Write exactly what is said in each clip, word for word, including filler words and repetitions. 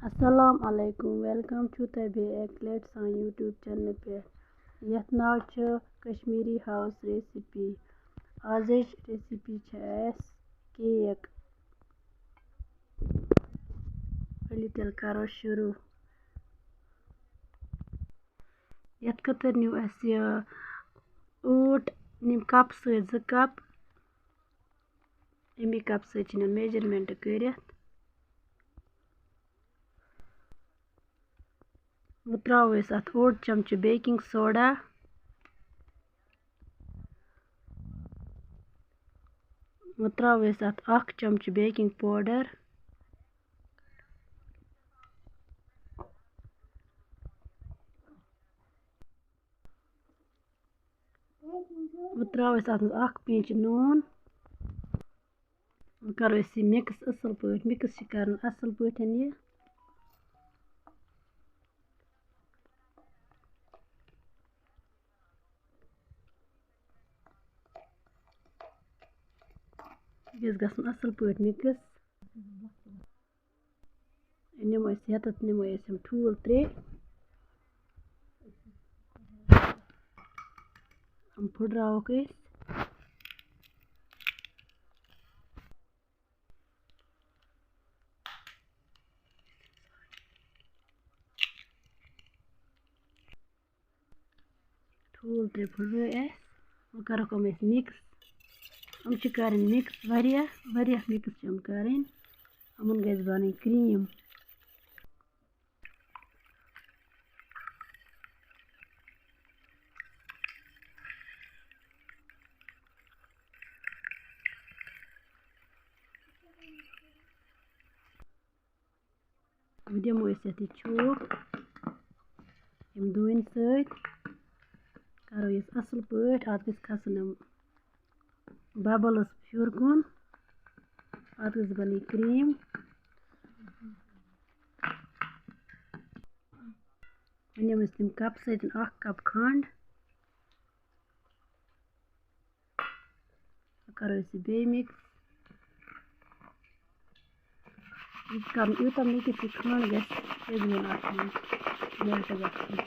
السلام علیکم، welcome چھُو تۄہہِ بیٚیہِ اَکہِ لَٹہِ سانہِ YouTube channel پٮ۪ٹھ، یَتھ ناو چھُ کشمیٖری house recipe۔ آزٕچ recipe چھِ اَسہِ cake۔ ؤلِو تیٚلہِ کَرو شروٗع۔ یَتھ خٲطرٕ نیوٗ اَسہِ یہِ اوٹ، نِم کَپ سۭتۍ زٕ کَپ۔ اَمی کَپ سۭتۍ چھِ نِم measurement کٔرِتھ۔ وۄنۍ ترٛاوو أسۍ اَتھ اوٚڑ چمچہٕ baking soda۔ وۄنۍ ترٛاوو أسۍ اَتھ اَکھ چمچہٕ baking powder۔ وۄنۍ ترٛاوو أسۍ اَتھ منٛز اَکھ pinch نوٗن۔ وۄنۍ کَرو أسۍ یہِ mix اَصٕل پٲٹھۍ، mix چھِ کَرُن اَصٕل پٲٹھۍ یہِ۔ یہِ گژھِ گژھُن اَصٕل پٲٹھۍ mix۔ نِمو أسۍ یَتَتھ، نِمو أسۍ یِم ٹھوٗل ترٛےٚ۔ یِم پھٕٹراووکھ أسۍ۔ ٹھوٗل ترٛےٚ پھٕٹرٲے اَسہِ۔ وۄنۍ کَرَکھ یِم أسۍ mix۔ یِم چھِ کَرٕنۍ mix، واریاہ، واریاہ mix چھِ یِم کَرٕنۍ۔ یِمَن گژھِ بَنٕنۍ cream۔ وۄنۍ دِمو أسۍ یَتھ یہِ چھوپ، یِم ڈوٗنۍ سۭتۍ کَرو یہِ اَصٕل پٲٹھۍ۔ اَتھ گٔژھۍ کھَسٕنۍ یِم bubbles ہیوٚر کُن۔ اَتھ گٔژھ بَنٕنۍ cream۔ وۄنۍ نِمو أسۍ تَمہِ کَپہٕ سۭتۍ اَکھ کَپ کھنٛڈ۔ کَرو أسۍ یہِ بیٚیہِ mix۔ یہِ چھُ کَرُن یوٗتاہ mix، یہِ کھنٛڈ گژھِ پِگلُن اَتھ منٛز، melt گژھُن۔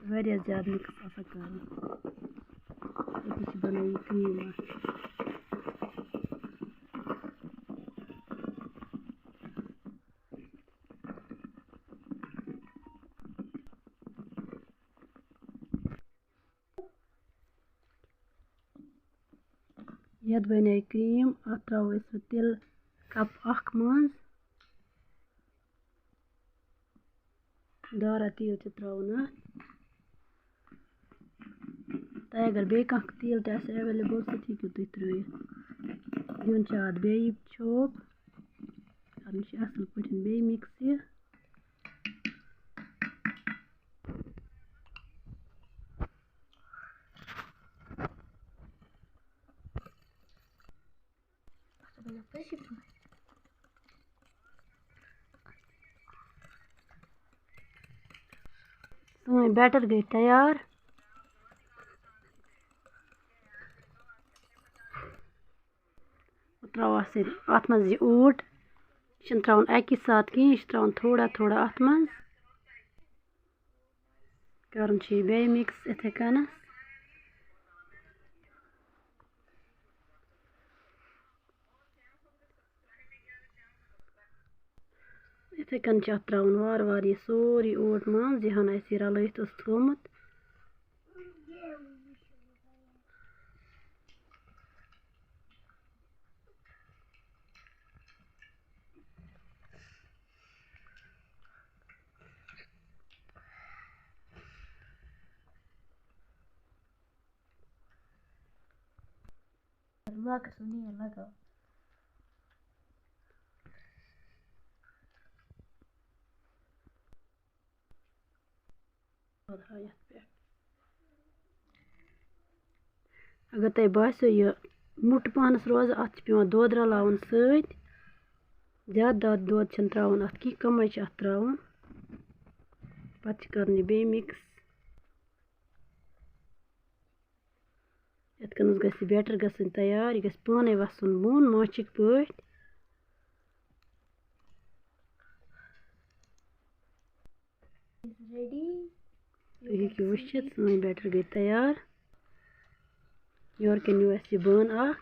واریاہ زیادٕ mix آسان کَرُن۔ أتی چھِ بَنان یہِ cream اَتھ۔ یَتھ بَنے cream، اَتھ ترٛاوو أسۍ وۄنۍ تیٖل cup اَکھ منٛز۔ دارا تیٖل چھُ ترٛاوُن اَتھ۔ تۄہہِ اگر بیٚیہِ کانٛہہ تیٖل تہِ آسہِ available، سُہ تہِ ہیٚکِو تُہۍ ترٛٲوِتھ۔ دیُن چھُ اَتھ بیٚیہِ چھوپ۔ کَرُن چھُ اَصٕل پٲٹھۍ بیٚیہِ mix یہِ۔ سٲنۍ batter گٔے تیار۔ ترٛاوو اَتھ سۭتۍ، اَتھ منٛز یہِ اوٹ۔ یہِ چھُنہٕ ترٛاوُن اَکی ساتہٕ کِہیٖنۍ، یہِ چھُ ترٛاوُن تھوڑا تھوڑا اَتھ منٛز۔ کَرُن چھُ یہِ بیٚیہِ mix یِتھَے کٔنَس۔ یِتھَے کٔنۍ چھِ اَتھ ترٛاوُن وارٕ وارٕ یہِ سورُے اوٹ منٛز، یہِ ہَن اَسہِ یہِ رَلٲیِتھ اوس تھوٚومُت۔ لگس نہیں لگا۔ اگر تۄہہِ باسیو یہِ موٚٹ پَہنَس روزٕ، اَتھ چھِ پٮ۪وان دۄد رَلاوُن سۭتۍ۔ زیادٕ دۄد، دۄد چھِنہٕ ترٛاوُن اَتھ کینٛہہ، کَمٕے چھِ اَتھ ترٛاوُن۔ پَتہٕ چھِ کَرُن یہِ بیٚیہِ mix۔ یِتھ کٔنۍ گژھِ یہِ بیٹر گژھٕنۍ تیار، یہِ گژھِ پانَے وَسُن بۄن ماچھِکۍ پٲٹھۍ۔ تُہۍ ہیٚکِو وٕچھِتھ، سٲنۍ بیٹر گٔے تیار۔ یورٕ کَنۍ نیوٗ اَسہِ یہِ بانہٕ اَکھ۔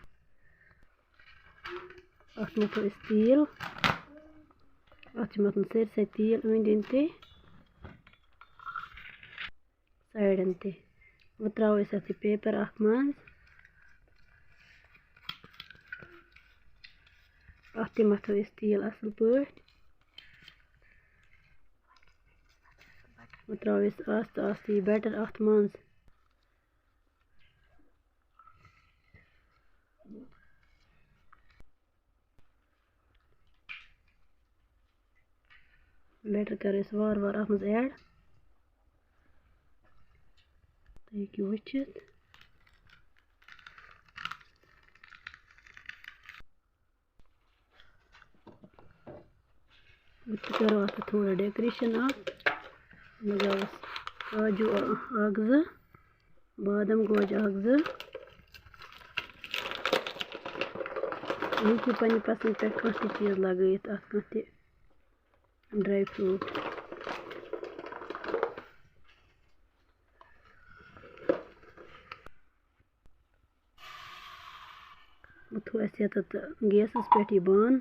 اَتھ مَتھو أسۍ تیٖل۔ اَتھ چھِ مَتھُن سٲرسٕے تیٖل أنٛدۍ أنٛدۍ تہِ، سایڈَن تہِ۔ وۄنۍ ترٛاوو أسۍ اَتھ یہِ پیپَر اَکھ منٛز۔ اَتھ تہِ مَتھو أسۍ تیٖل اَصٕل پٲٹھۍ۔ وۄنۍ ترٛاوو أسۍ آستہٕ آستہٕ یہِ بیٹر اَتھ منٛز۔ بیٹر کَرو أسۍ وارٕ وارٕ اَتھ منٛز ایڈ۔ تُہۍ ہیٚکِو وٕچھِتھ۔ وۄنۍ تہِ کَرو اَتھ تھوڑا ڈیکوریشن اَکھ۔ لَگاوَس کاجوٗ اَکھ زٕ، بادام گوجہِ اَکھ زٕ۔ تُہۍ ہیٚکِو پنٛنہِ پسنٛد پٮ۪ٹھ کانٛہہ تہِ چیٖز لَگٲیِتھ، اَتھ کانٛہہ تہِ ڈراے فروٗٹ۔ وۄنۍ تھوٚو اَسہِ یَتَتھ گیسَس پٮ۪ٹھ یہِ بانہٕ۔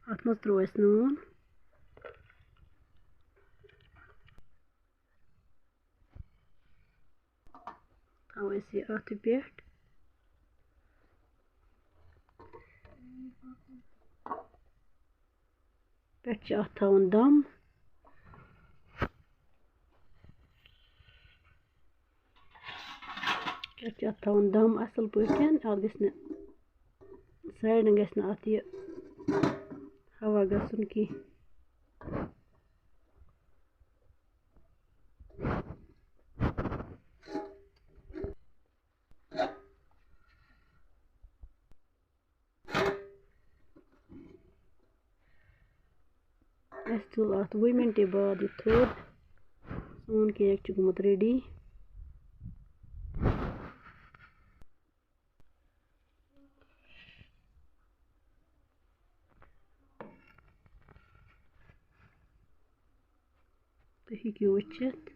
اَتھ منٛز ترٛوو اَسہِ نوٗن۔ تھاوو أسۍ یہِ اَتھ پٮ۪ٹھ۔ پٮ۪ٹھٕ چھِ اَتھ تھاوُن دَم۔ پٮ۪ٹھٕ چھِ اَتھ تھاوُن دَم اَصٕل پٲٹھۍ۔ اَتھ گژھِ نہٕ، سایڈَن گژھِ نہٕ اَتھ یہِ ہوا گژھُن کینٛہہ۔ اَسہِ تُل اَتھ وُہہِ مِنٹہِ بعد یہِ تھوٚد۔ سون کیک چھُ گوٚمُت ریڈی۔ تُہۍ ہیٚکِو وٕچھِتھ۔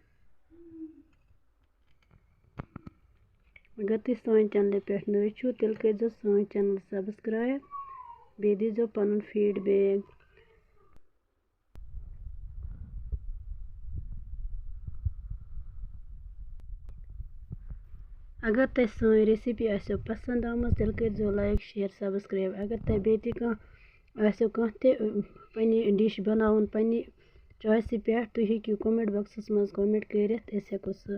اگر تُہۍ سانہِ چینلہِ پٮ۪ٹھ نٔوۍ چھِو، تیٚلہِ کٔرۍزیو سٲنۍ چینل سبسکرایب، بیٚیہِ دیٖزیو پنُن فیٖڈ بیک۔ اگر تۄہہِ سٲنۍ ریسیپی آسیو پسنٛد آمٕژ، تیٚلہِ کٔرۍزیو لایک، شیئر، سبسکرایب۔ اگر تۄہہِ بیٚیہِ تہِ کانٛہہ آسیو، کانٛہہ تہِ، اَ، پننہِ ڈِش بناوُن پننہِ چویسہِ پٮ۪ٹھ، تُہۍ ہیٚکِو کمنٹ باکسَس منٛز کمنٹ کٔرِتھ، أسۍ ہٮ۪کو سُہ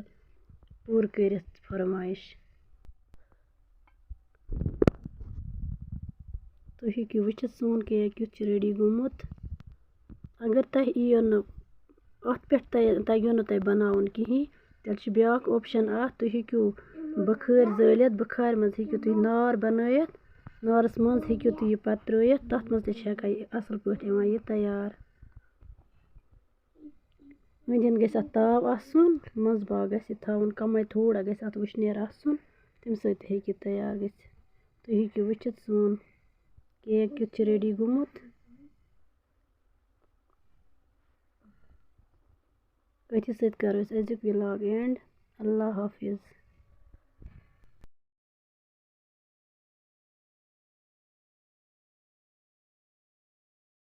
پوٗرٕ کٔرِتھ فرمٲیِش۔ تُہۍ ہیٚکِو وٕچھِتھ سون کیک کیُتھ چھُ ریڈی گوٚمُت۔ اگر تۄہہِ یِیو نہٕ اَتھ پٮ۪ٹھ تۄہہِ، تَگیو نہٕ تۄہہِ بَناوُن کِہیٖنۍ، تیٚلہِ چھُ بیٛاکھ option اَکھ، تُہۍ ہیٚکِو بُخٲرۍ زٲلِتھ، بُخارِ منٛز ہیٚکِو تُہۍ نار بَنٲیِتھ، نارَس منٛز ہیٚکِو تُہۍ یہِ پَتہٕ ترٛٲیِتھ، تَتھ منٛز تہِ چھِ ہٮ۪کان یہِ اَصٕل پٲٹھۍ یِوان یہِ تیار۔ أنٛدۍ أنٛدۍ گژھِ اَتھ تاپھ آسُن، منٛزٕ باگ گژھِ یہِ تھاوُن کَمٕے، تھوڑا گژھِ اَتھ وٕشنیر آسُن، تَمہِ سۭتۍ تہِ ہیٚکہِ یہِ تیار گٔژھِتھ۔ تُہۍ ہیٚکِو وٕچھِتھ سون کیک کیُتھ چھُ ریڈی گوٚمُت۔ أتھی سۭتۍ کَرو أسۍ أزیُک vlog end۔ اللہ حافظ۔